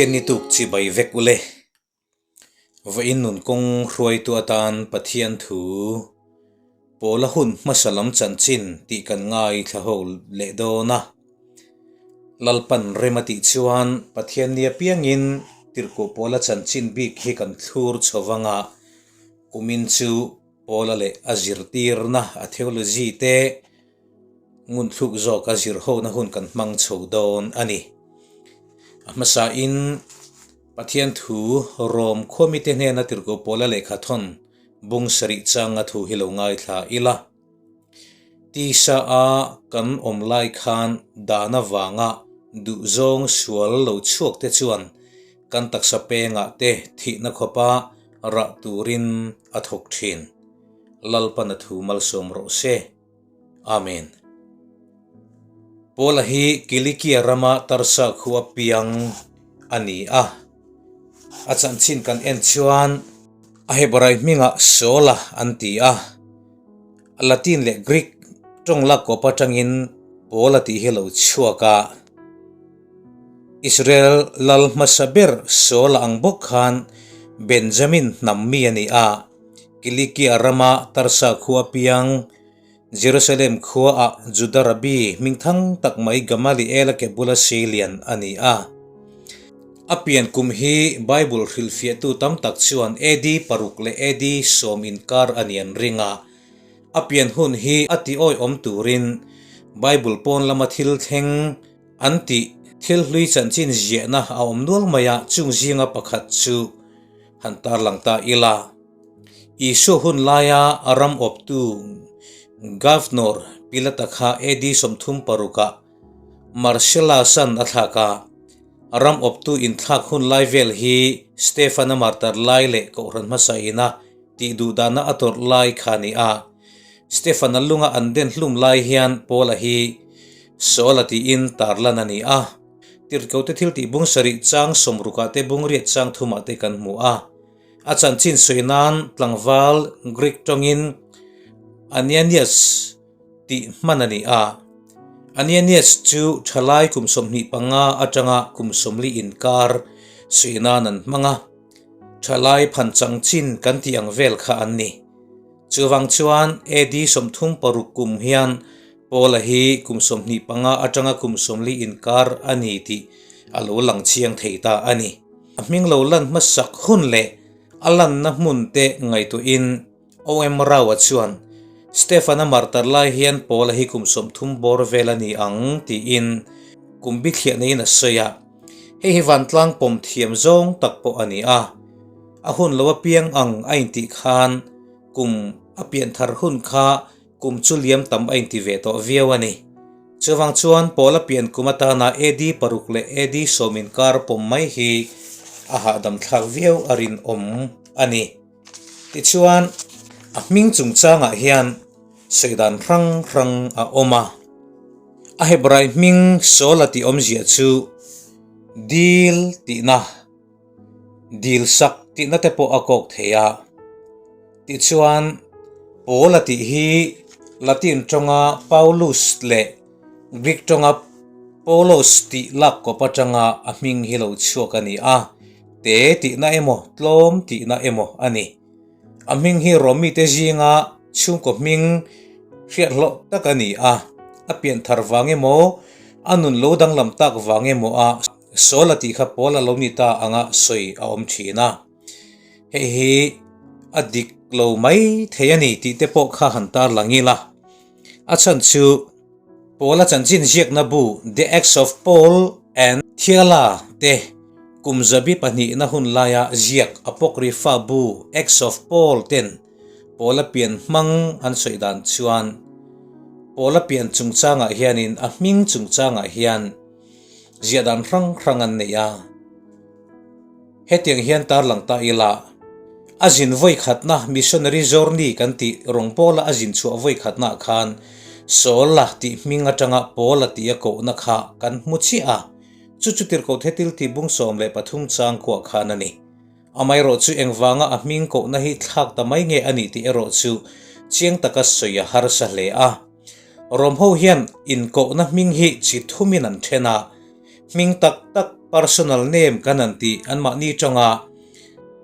Pathianni tuk chibai vek ule. Vawiin nun kawng hruaitu atan Pathian thu pawla hun hmasa lam chanchin tih kan ngaithla ho leh dawn a. Lalpan rem a tih chuan Pathianni apiangin tirhkoh pawla chanchin bik hi kan thlur chho vang a, kumin chu pawla leh a zirtirna a theology te Ngunthluk zawka zir hona hun kan hmang chho dawn a ni. A hmasain Pathian thu Rom khuamite hnena tirhkoh Paula lehkha thawn bung sarih changa thu hi lo ngaithla ila. Tisa a kan awm lai khan dan avanga duhzawng sual lo chhuak te chuan kan taksa pengah te thihna khawpa rah turin a thawk thin. Lalpana thu malsawm rawh se. Amen. Paula hi Kilikia rama Tarsa khua piang a ni a. A chanchin kan en chuan a Hebrai hmingah Saula an ti a. Latin leh Greek tawng lak kawp atangin Paula tih hi lo chhuak a. Israel lal hmasa ber Saula ang bawk khan Benjamin hnam mi a ni a. Kilikia rama Tarsa khua piang, Jerusalem khuaah Juda Rabbi hmingthang tak mai Gamaliela ke bula seilian a ni a. A pian kum hi Bible hrilhfiahtu tam tak chuan AD paruk leh AD 10 inkar a ni an ring a. A pian hun hi a ti awihawm turin Bible pawn lama thil thleng an tih thil hlui chanchin ziahna a awm nual mai a, chung zinga pakhat chu han tarlang ta ila. Isua hun laia a ram awptu Governor Pilata kha AD 36 ah Marcellus-a'n a thlak a. A ram awptu inthlak hun lai vel hi Stefan-a martar lai leh kohhran hmasa ina tih duhdahna a tawrh lai kha a ni a. Stefan-a lunga an den hlum lai hian Paula hi Saul-a tiin tarlan a ni a. Tirhkote thil tih bung sarih chang sawmrukah te bung riat chang thumah te kan hmu a. A chanchin sawi nan tlangval Greek tawngin Ananias tih hman a ni a. Ananias chu thalai kum 25 atanga kum 40 inkar sawi nan an hmang a. Thalai phan changchin kan tih ang vel kha an ni. Chuvang chuan AD 36 kum hian Paula hi kum 25 atanga kum 40 inkar a ni tih a lo lang chiang thei ta a ni. A hming lo lan hmasak hun leh a lanna hmun te ngaihtuahin OM Rao-a chuan Stefan-a martar lai hian Paula hi kum 30 bawr vel a ni ang tiin kum bithliah neiin a sawi a. Hei hi vantlang pawm thiam zawng tak pawh a ni a. A hun lo apiang ang a intih khan kum a pianthar hun kha Kum chu liam tam a inti ve tawh viau a ni. Chuvang chuan Paula pian kum atana AD paruk leh AD 10 inkar pawm mai hi a hahdam thlak viau a rinawm a ni. Tichuan, a hming chungchangah hian sawi dan hrang hrang a awm a. A Hebrai hming Saula tih awmzia chu Dil tihna, Dil sak tihna te pawh a kawk thei a. Tichuan, Paula tih hi Latin tawnga Paulus leh Greek tawnga Paulos tih lak kawp atanga a hming hi lo chhuak a ni a, te tihna emaw tlawm tihna emaw a ni. A hming hi Romite zinga chhungkaw hming hriathlawh tak a ni a, a pianthar vang emaw, a nun lo danglam tak vang emaw a Saula tih kha Paula lo ni ta anga sawi a awm thin a. Hei hi a dik lo mai thei a ni tih te pawh kha han tar lang ila. A chhan chu Paula chanchin ziakna bu The Acts of Paul and Thiala te kum zabi pahnihna hun laia ziak Apocrypha bu Acts of Paul ten Paula pian hmang an sawi dan chuan Paula pian chungchangah hianin a hming chungchangah hian ziah dan hrang hrang an nei a. Hetiang hian tarlang ta ila, a zin vawi khatna missionary journey kan tih rawng pawla a zin chhuah vawi khatnaah khan Saul-a tih hming atanga Paul-a tih a kohna kha kan hmu chiah a, chu chu tirhkoh thetil tih bung 13 chang kuah khan a ni. Amaherawh chu engvanga a hming kohna hi thlak ta mai nge a nih tih erawh chu chiang taka sawi a harsa hle a. Rom ho hian inkohna hming hi chi thumin an then a, hming tak tak. Personal name kan an tih anmahni tanga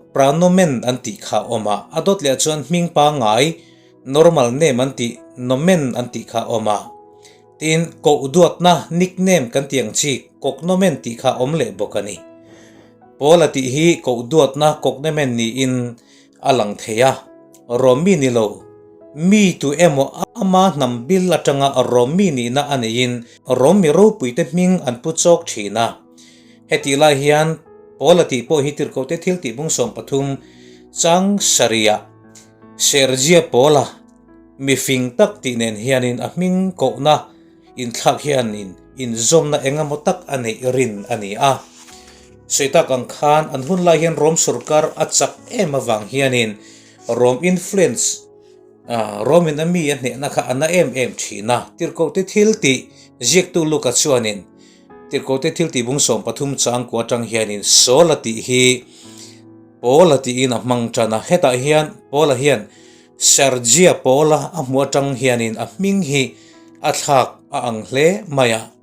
pranomen an tih kha a awm a, a dawt leh chuan hming pangngai normal name an tih nomen an tih kha a awm a. Tin, koh duatna nickname kan tih ang chi cognomen tih kha a awm leh bawk a ni. Paula tih hi koh duatna cognomen niin a lang thei a, Rom mi ni lo, mi tu emaw ama hnam bil atanga Rom mi nihna a neihin Rom mi ropuite hming an pu chawk thin a. Hetih lai hian Paula tih pawh hi Tirhkohte thil tih bung 13 chang sarih Sergia Paula mi fing tak tih nen hianin a hming kohna inthlak hianin inzawmna engemaw tak a neih rin a ni a. Sawi tak ang khan an hun lai hian Rom sorkar a chak em avang hianin Rom influence Rom in a mi a hnehna kha a na em em thin a. Tirhkohte thil tih ziaktu Luka chuanin Tirhkohte thil tih bung 13 chang kua atang hianin Saul-a tih hi Paul-a tiin a hmang tan a. Hetah hian Paul-a hian Sergia Paula a hmu atang hianin a hming hi a thlak a ang hle mai a,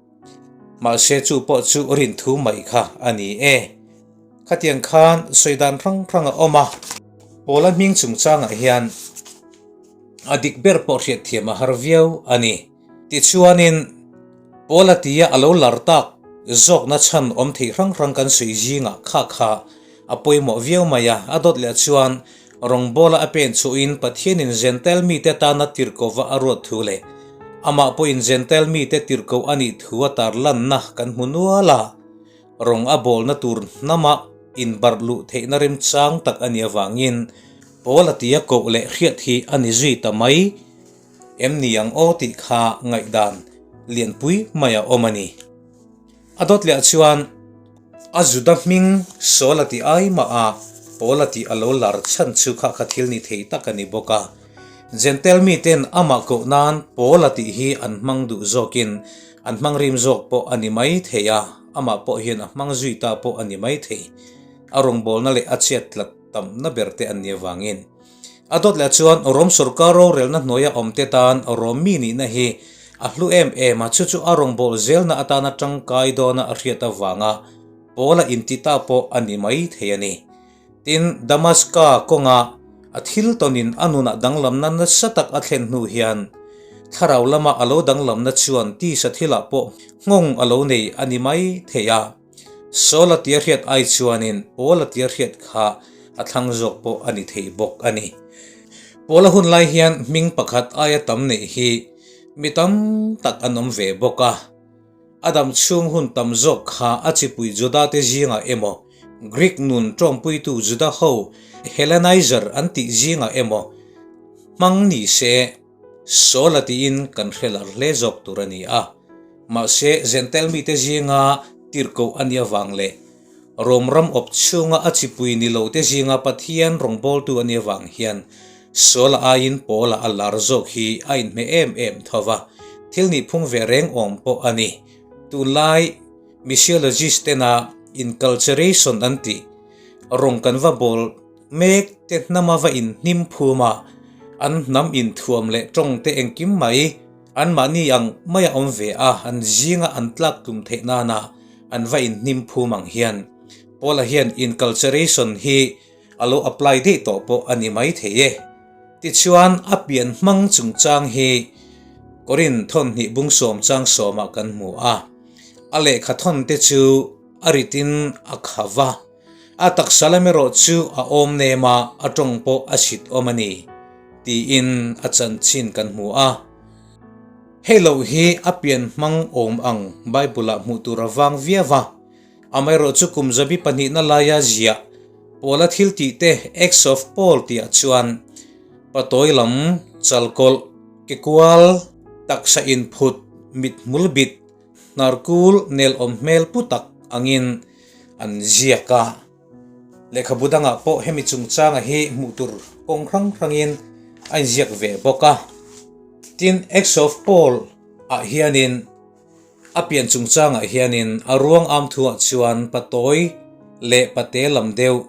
mahse chu pawh chu rin thu mai kha a ni e. Khatiang khan sawi dan hrang hrang a awm a, Paula hming chungchangah hian a dik ber pawh hriatthiam a har viau a ni. Tichuanin Paula tia a lo lar tak zawkna chhan awm thei hrang hrang kan sawi zingah kha kha a pawimawh viau mai a, a dawt leh chuan rawngbawla a pen chhuahin Pathianin Jentail mite tana tirhkohva a ruat thu leh amah pawhin Jentail mite tirhkoh a nih thu a tarlanna kan hmu nual a, rawng a bawlna tur hnama inbarh luh theihna remchang tak a nih avangin Paula tia koh leh hriat hi a ni zui ta mai. Em ni ang aw tih kha ngaihdan lianpui mai a awm a ni. A dawt leh chuan a Juda hming Saul a tih ai mah a Paul a tih a lo lar chhan chu kha kha thil ni thei tak a ni bawk a. Jentail miten amah koh nan Paul a tih hi an hmang duh zawkin an hmang rim zawk pawh a ni mai thei a, amah pawh hian a hmang zui ta pawh a ni mai thei. A rawngbawlna leh a chhiat tlat tamna ber te an nih avangin. A dawt leh chuan Rom sorkar rorelna hnuaia awmte tan Rom mi nihna hi a hlu em em a, chu chu a rawngbâwl zelna atana tangkai dawna a hriat avanga Paula inti ta pawh a ni mai thei a ni. Tin, Damaska kawnga a thil tawnin a nunah danglamna nasa tak a thlen hnu hian thlarau lama a lo danglamna chuan tisa thilah pawh nghawng a lo nei a ni mai thei a. Saul a tia hriat ai chuanin Paul a tia hriat kha a thlang zawk pawh a ni thei bawk a ni. Paul a hun lai hian hming pakhat aia tam neih hi mi tam tak an awm ve bawk a. A dam chhung hun tam zawk kha a chipui Juda te zingah emaw, Greek nun tawngpuitu Juda ho Hellenizer an tih zingah emaw hmang ni se, Saul a tiin kan hre lar hle zawk tur a ni a, mahse Jentail mite zinga tirhkoh a nih avang leh Rom ram awp chhunga a chipui ni lote zinga Pathian rawngbawltu a nih avang hian Saul a aiin Paula a lar zawk hi a inhmeh em em tho va, thil nihphung ve reng awm pawh a ni. Tunlai missiologist tena inculturation an tih rawng kan va bawl Mek te hnama va inhnim phum a, an hnam inthuam leh tawng te engkim mai anmahni ang maia awm ve a, an zinga an tlak tlum theih nana an va inhnim phum ang hian Paula hian inculturation hi a lo apply daih tawh pawh a ni mai thei e. Tichuan a pian hmang chungchang hi Korin thawnhnih bung sawm chang sawmah kan hmu a, a lehkha thawn te chu a ritin a kha va. A taksa lam erawh chu a awm nem a, a tawng pawh a sit awm a ni, tiin a chanchin kan hmu a. Hei loh hi a pian hmang awm ang Bible-ah hmuh tur a vang viau va, amaherawh chu kum zabi pahnihna laia ziah Paula thil tih te Acts of Paul tihah chuan patawi lam chalkawlh, kekual, taksa inphut, mithmul bit, Hnarkul nelawm hmel pu tak angin an ziak a. Lehkhabu dangah pawh hemi chungchanga hi hmuh tur kawng hrang hrangin a inziak ve bawk a. Tin, Acts of Paul ah hianin a pian chungchangah hianin a ruang am thuah chuan patawi leh pate lam deuh,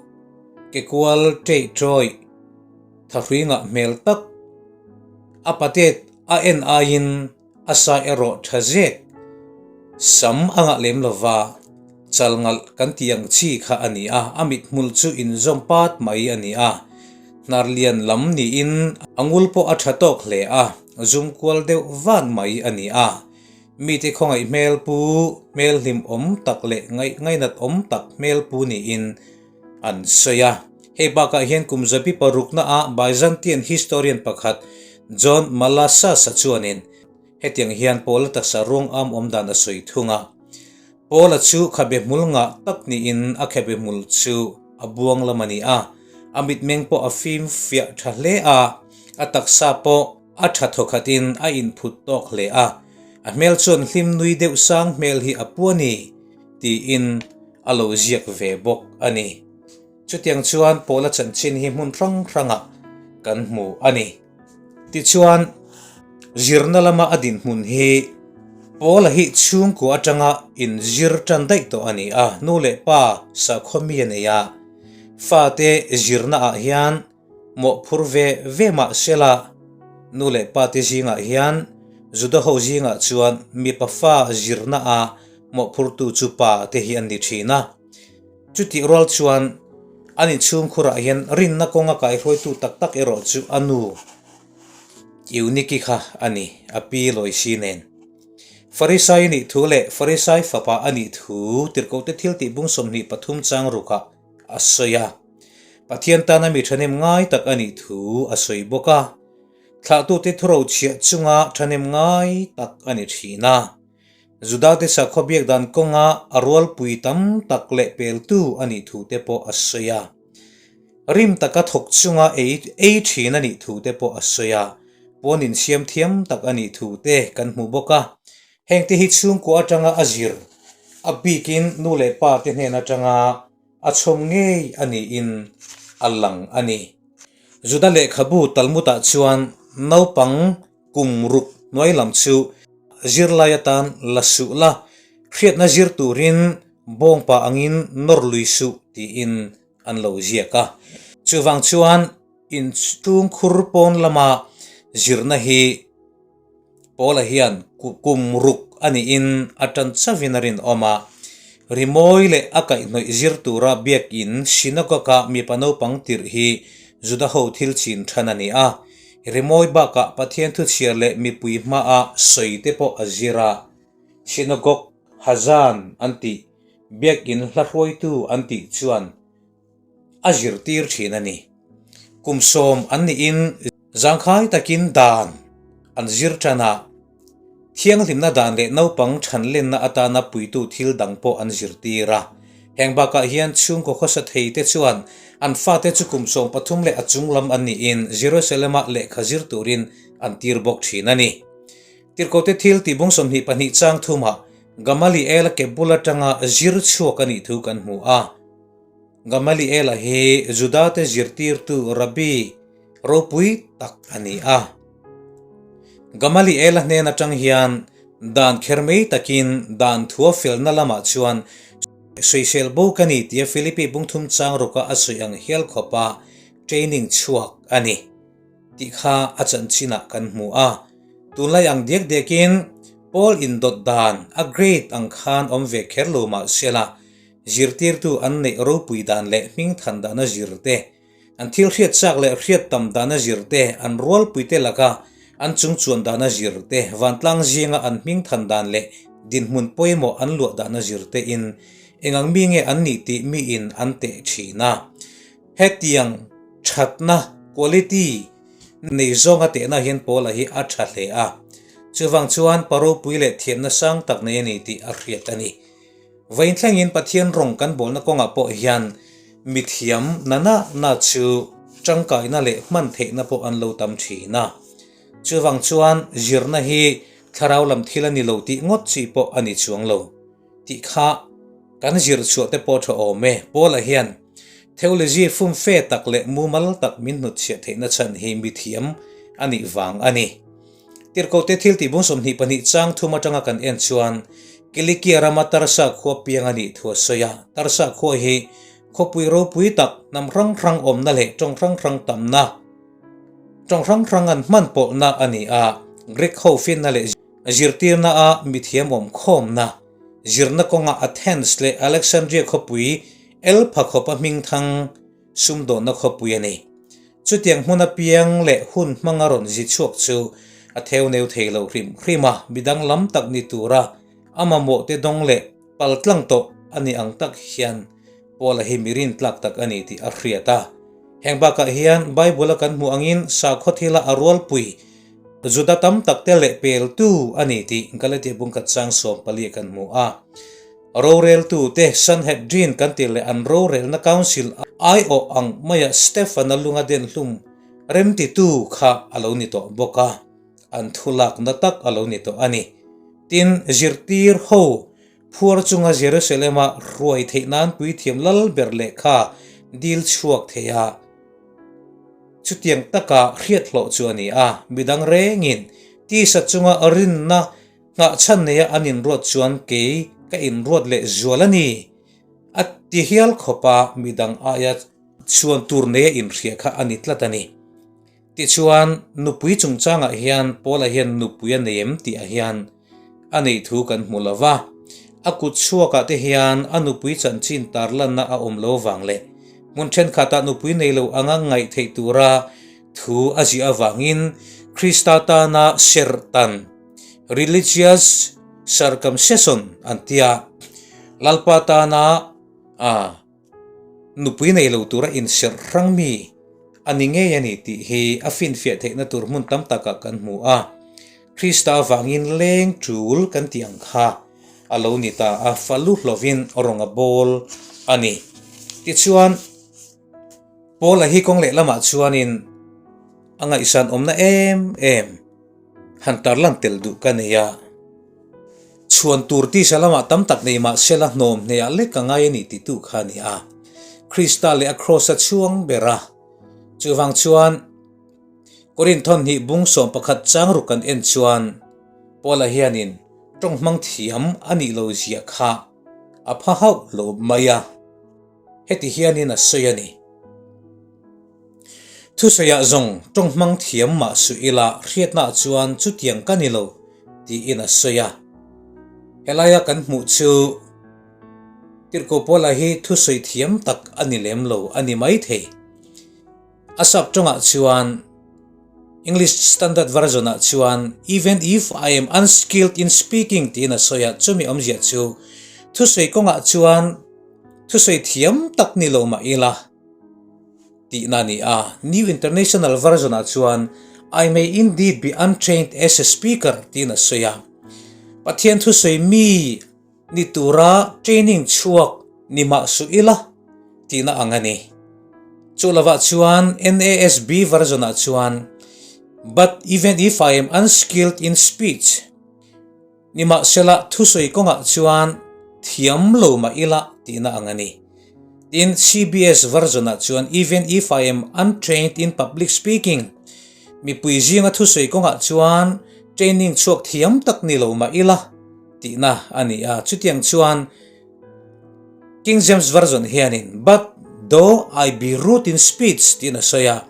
kekual ṭeih ṭawih, thahrui ngah hmel tak, a patet a en aiin A sa erawh tha zek. Sam a ngah lem lova, Chalngalh kan tih ang chi kha a ni a, a mithmul chu inzawm pat mai a ni a. Hnar lian lam niin a ngul pawh a tha tawk hle a, zum kual deuh van mai a ni a. Mite khawngaih hmel pu, hmel hlim awm tak leh ngaih ngainat awm tak hmel pu niin an sawi a. Hei bakah hian kum zabi parukna ah Byzantine historian pakhat John Malasas-a chuanin hetiang hian Paula taksa ruang am awm dan a sawi thung a. Paula chu khabe hmul ngah tak niin a khabe hmul chu a buang lam a ni a, a mitmeng pawh a fim fiah tha hle a, a taksa pawh a tha thawkhatin a inphut tawk hle a, a hmel chuan hlim nui deuh sang hmel hi a pu a ni tiin a lo ziak ve bawk a ni. Chutiang chuan Paula chanchin hi hmun hrang hrangah kan hmu a ni. Tichuan, zirna lama a dinhmun hi Paula hi chhungkua atanga inzir tan daih tawh a ni a, nu leh pa sakhaw mi a nei a, fate zirnaah hian mawhphur ve ve mah sela, nu leh pate zingah hian Juda ho zingah chuan mipa fa zirnaah mawhphurtu chu pa te hi an ni thin a. Chutih rual chuan an inchhungkhurah hian rinna kawnga kaihruaitu tak tak erawh chu a nu Euniki kha a ni, a pi Loisi nen. Farisai a nih thu leh Farisai fapa a nih thu Tirhkohte thiltih bung 23 chang rukah a sawi a. Pathian tana mi thahnem ngai tak a nih thu a sawi bawk a. Thlahtute thurochhiah chunga thahnem ngai tak a ni thin a. Judate sakhaw biak dan kawnga a rualpui tam tak leh peltu a nih thu te pawh a sawi a. Rim taka thawk chunga ei ei thin a nih thu te pawh a sawi a. Pawn insiam thiam tak a nih thu te kan hmu bawk a. Hengte hi chhungkua atanga a zir, a bikin nu leh pa te hnen atanga a chhawm ngei a niin a lang a ni. Juda lehkhabu Talmud-ah chuan naupang Kum ruk hnuai lam chu zirlai atan la suh la, hriatna zir turin bawngpa angin nawr lui suh tiin an lo ziak a. Chuvang chuan inchhungkhur pawn lama zirna hi Paula hian kum ruk a niin a tan chauhin a rinawm a. Rimawi leh a kaihhnawih zir tura biakin synagogue-a mipa naupang tirh hi Juda ho thil chin than a ni a. Rimawi bakah Pathian thuchhiar leh mipui hmaah sawi te pawh a zir a, Synagogue Hazan an tih, biakin hla hruaitu an tih chuan a zirtir thin a ni. Kum sawm an nihin zangkhai takin dan an zir tan a, Thianghlimna dan leh naupang thanlenna atana puitu thil dang pawh an zirtir a. Heng bakah hian chhungkaw khawsa thei te chuan an fate chu kum 13 leh a chung lam an niin Jerusalem-ah lehkha zir turin an tir bawk thin a ni. Tirhkohte thil tih bung 22 chang thumah Gamaliel-a ke bul atanga zir chhuak a nih thu kan hmu a. Gamaliel-a hi Judate zirtirtu Rabbi ropui tak a ni a. Gamaliel-a hnen atang hian dan kher mai takin dan thua felna lamah chuan sawisel bo ka ni tia Philippi bungthum chang ruka a sawi ang hial khawpa training chhuak a ni tih kha a chanchinah kan hmu a. Tunlai ang diak diakin Paul indawt dan a grade ang khan awm ve kher lo mahsela zirtirtu an neih ropui dan leh hmingthan dana zirte An thil hriat chak leh hriat tam dana zir te, an rualpuite laka an chungchuan dana zir te, vantlang zinga an hming than dan leh dinhmun pawimawh an luah dana zir te in engang mi nge an nih tih miin an teh thin a. Hetiang thatna, quality, nei zawnga tehna hian Paula hi a tha hle a. Chuvang chuan pa ropui leh thiamna sang tak nei a ni tih a hriat a ni. Vawiin thlengin Pathian rawng kan bawlna kawngah pawh hian mithiam na na na chu tangkaina leh hman theihna pawh an lo tam thin a. Chuvang chuan zirna hi thlarau lam thil a ni lo tih ngawt chi pawh a ni chuang lo tih kha kan zir chhuah te pawh tha awm e. Paula hian theology fumfe tak leh mumal tak min hnutchhiah theihna chhan hi mithiam a nih vang a ni. Tirhkohte thil tih bung 22 chang thum atanga kan en chuan Kilikia rama Tarsa khua piang a nih thu a sawi a. Tarsa khua hi khawpui ropui tak, hnam hrang hrang awmna leh tawng hrang hrang tamna, tawng hrang hrang an hman pawlhna a ni a. Greek ho finna leh zirtirna a mithiam awm khawmna. Zirna kawnga Athens leh Alexandria khawpui el pha khawpa hmingthang sumdawnna khawpui a ni. Chutiang hmun apiang leh hun hmanga rawn zi chhuak chu a theuneu thei lo hrim hrim a, midang lam tak ni tura a mamawh te dawng leh paltlang tawh a ni ang tak hian Paula hi mi rintlak tak a ni tih a hriat a. Heng bakah hian Bible-a kan hmuh angin sakhaw thila a rualpui Juda tam tak te leh peltu a ni tih Galatia bungkhat chang 14 kan hmu a. Roreltu te Sanhedrin kan tih leh an rorelna council aiawh ang maia Stefan-a lunga den hlum remtitu kha a lo ni tawh bawk a, an thu lakna tak a lo ni tawh a ni. Tin, zirtir ho phuar chunga Jerusalem-a hruai theih nan puithiam lal ber lehkha dil chhuak thei a. Chutiang taka hriat hlawh chu a ni a, midang rengin tisa chunga rinna nghahchhan neia an inruat chuan kei ka inruat leh zual a ni, a ti hial khawp a, midang aia chhuan tur neia inhria kha a ni tlat a ni. Tichuan, nupui chungchangah hian Paula hian nupui a nei em tihah hian a neih thu kan hmu lo va, a kut chhuakah te hian a nupui chanchin tarlanna a awm lo vang leh hmun thenkhatah nupui nei lo anga ngaih theih tura thu a ziah avangin Krista tana serhtan, religious circumcision, an tia Lalpa tana a nupui nei lo tura inserh hrang mi a ni ngei a ni tih hi a finfiah theihna tur hmun tam takah kan hmu a. Krista avangin leng tul kan tih ang kha a lo ni ta a, falu hlovin rawng a bawl a ni. Tichuan, Paula hi kawng lehlamah chuanin a ngaihsan awmna em em han tarlan tel duh ka nei a. Chhuan tur tisa lamah tam tak nei mah sela hnawm hneah lek a ngai a ni titu kha a ni a. Krista leh a kraws a chhuang ber a. Chuvang chuan Korinthon hnih bung 11 chang ruk kan en chuan Paula hianin tawng hmang thiam a nih lo zia kha a pha hauh lo mai a. Heti hianin a sawi a ni. Thusawiah zawng tawng hmang thiam mah suh ila hriatnaah chuan chutiang ka ni lo tiin a sawi a. Helaia kan hmuh chu Tirhkoh Paula hi thusawi thiam tak a ni lem lo a ni maithei. A sap tawngah chuan English Standard Version-ah chuan Even if I am unskilled in speaking tiin a sawi a, chumi awmzia chu thusawi kawngah chuan thusawi thiam tak ni lo mah ila, Tihna a ni a, New International Version-ah chuan I may indeed be untrained as a speaker tiin a sawi a. Pathian thusawi mi ni tura training chhuak ni mah suh ila tihna ang a ni. Chu lovah chuan NASB version-ah chuan But even if I am unskilled in speech, Nimahsela, thusawi kawngah chuan thiam lo mah ila tihna ang a ni. Tin, CBS version-ah chuan Even if I am untrained in public speaking, mipui zinga thusawi kawngah chuan training chhuak thiam tak ni lo mah ila tihna a ni a. Chutiang chuan King James Version hianin But though I be rude in speech tiin a sawi a.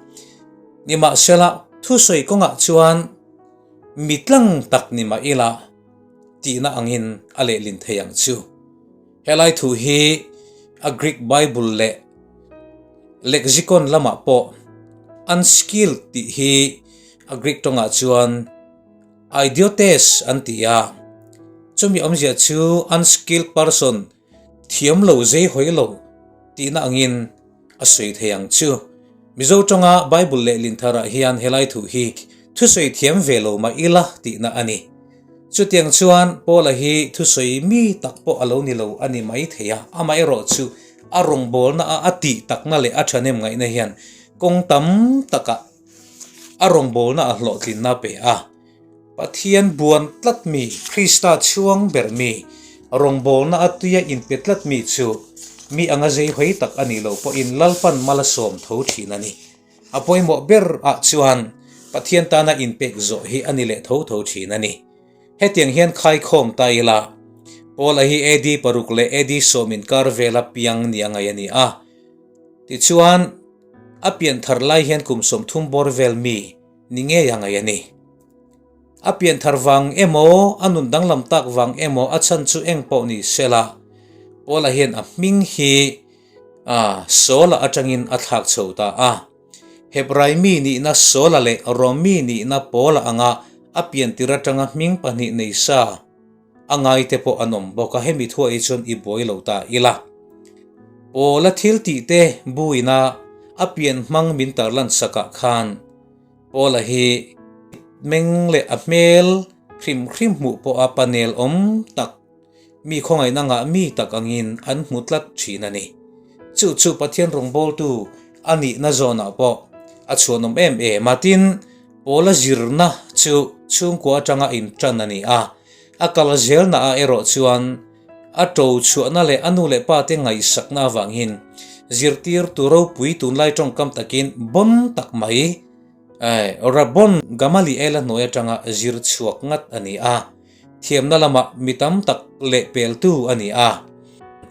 Nimahsela, thusawi kawngah chuan Mi tlang tak ni mah ila tihna angin a lehlin thei ang chu. Helai thu hi a Greek Bible leh lexicon lamah pawh unskilled tih hi a Greek tawngah chuan idiotes an ti a, chumi awmzia chu unskilled person, thiam lo zei hawi lo tihna angin a sawi thei ang chu. Mizo tawnga Bible lehlin tharah hian helai thu hi thusawi thiam ve lo mah ila tihna a ni. Chutiang chuan Paula hi thusawi mi tak pawh a lo ni lo a ni mai thei a, amaherawh chu a rawngbawlna a a tih takna leh a thahnem ngaihna hian kawng tam takah a rawngbawlna a hlawhtlinna a pe a. Pathian buan tlat mi, Krista chhuang ber mi, rawngbawlna a tuia inpe tlat mi chu mi anga zeihawi tak a nih loh pawhin Lalpan mal a sawm tho thin a ni. A pawimawh ber ah chuan Pathian tana inpek zawh hi a ni leh tho tho thin a ni. Hetiang hian khaikhawm ta ila, Paula hi AD paruk leh AD 10 inkar vela piang ni a ngaih a ni a. Tichuan, a pianthar lai hian kum 30 bawr vel mi, Ni ngei a ngaih a ni. A pianthar vang emaw, a nun danglam tak vang emaw a chhan chu eng pawh ni sela, Paula hian a hming hi a Saula atangin a thlak chho ta a. Hebrai mi nihna Saula leh Rom mi nihna Paula anga a piantir atanga hming pahnih nei sa a ngaite pawh an awm bawk a, hemi thuah hi chuan i buai lo ta ila. Paula thil tih te buina a pian hmang min tarlan sakah khan Paula hi meng leh a hmel hrim hrim hmuh pawh a panel awm tak, mi khawngaihna ngah mi tak angin an hmu tlat thin a ni. Chu chu Pathian rawngbawltu a nihna zawnah pawh a chhuanawm em em a, tin, Paula zirna chu chhungkua atanga intan a ni a, a kal zelnaah erawh chuan a to chhuahna leh a nu leh pa te ngaihsakna avangin zirtirtu ropui tunlai tawngkam takin bon tak mai Rabon Gamaliel-a hnuai atanga zir chhuak ngat a ni a, thiamna lamah mi tam tak leh peltu a ni a,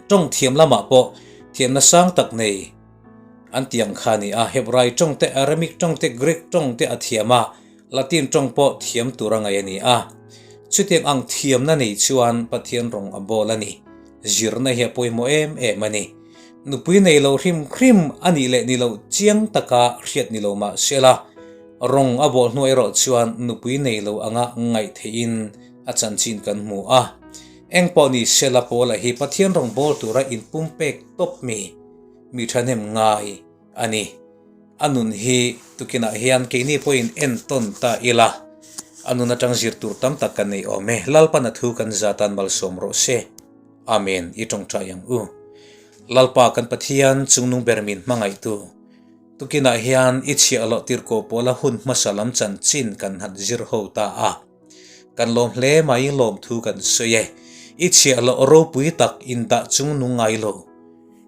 tawng thiam lamah pawh thiamna sang tak nei an ti ang kha a ni a, Hebrai tawng te, Aramik tawng te, Greek tawng te a thiam a, Latin tawng pawh thiam tur a ngaih a ni a. Chutiang ang thiamna nei chuan Pathian rawng a bawl a ni. Zirna hi a pawimawh em em a ni. Nupui nei lo hrim hrim a nih leh ni loh chiang taka hriat ni lo mah sela, rawng a bawl hnu erawh chuan nupui nei lo anga ngaih theihin a chanchin kan hmu a. Engpawh ni sela Paula hi Pathian rawng bawl tura inpumpek tawp mi, mi thahnem ngai a ni. A nun hi tukinah hian keini pawhin entawn ta ila, a nun atang zir tur tam tak kan nei awm e. Lalpan a thu kan zatan malsawm rawh se. Amen. I tawngtai ang u. Lalpa kan Pathian chungnung ber min hmangaihtu, tukinah hian i chhiah loh tirhkoh pawla hun hmasa lam chanchin kan han zir ho ta a. Kan lawm hle mai lawmthu kan sawi e. I chhiah loh ropui tak indah chungnung ngai lo.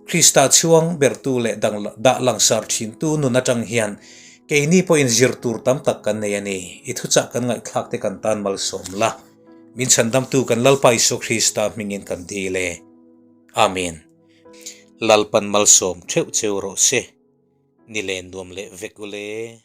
Krista chhuang bertu leh dang dah langsar thintu nun atang hian keini pawhin zir tur tam tak kan nei a ni. I thuchah kan ngaihthlak te kan tan malsawm la. Min chhandamtu kan Lalpa Isua Krista hmingin kan dil e. Amen. Lalpan malsawm theuh cheu rawh se. Ni len nuam leh vek ule.